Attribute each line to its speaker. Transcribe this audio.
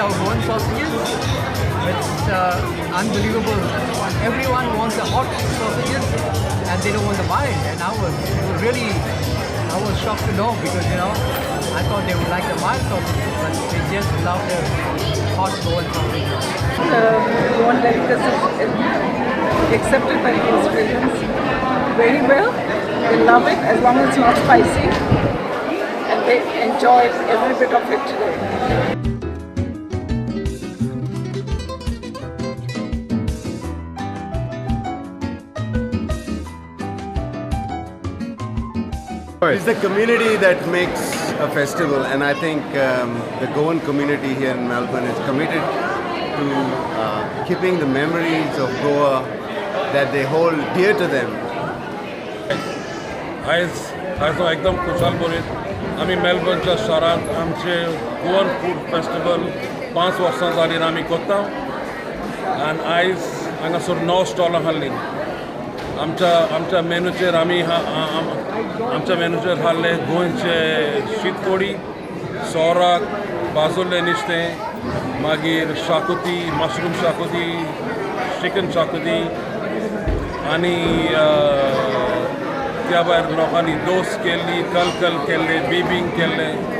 Speaker 1: our Goan sausages. It's unbelievable. Everyone wants the hot sausages and they don't want the mild. And I was really, I was shocked to know because, you know, I thought they would like the mild sausages, but they just love the hot Goan sausages.
Speaker 2: The Goan delicacies accepted by the Australians very well. They love it as long as it's not spicy, and they enjoy every bit of it today.
Speaker 3: It's the community that makes a festival, and I think the Goan community here in Melbourne is committed to keeping the memories of Goa that they hold dear to them.
Speaker 4: आयज आयज हांव एकदम खुशाल बरीत. आमी मेलबर्नच्या शारांत आमचे Goan food festival 5 वर्सां जालीं आमी करता आनी आयज हांगासर 9 स्टॉलां हाडलीं. आमच्या आमच्या मेनूचेर आमी आमच्या मेनूचेर हाडले गोंयचे शीतकोडी, सोराक, बाजुल्ले नुस्तें, मागीर शाकुती, मशरूम शाकुती, चिकन शाकुती आनी त्या भायर लोकांनी दोस केल्ली, कलकल केल्ले, बिबींग केल्लें.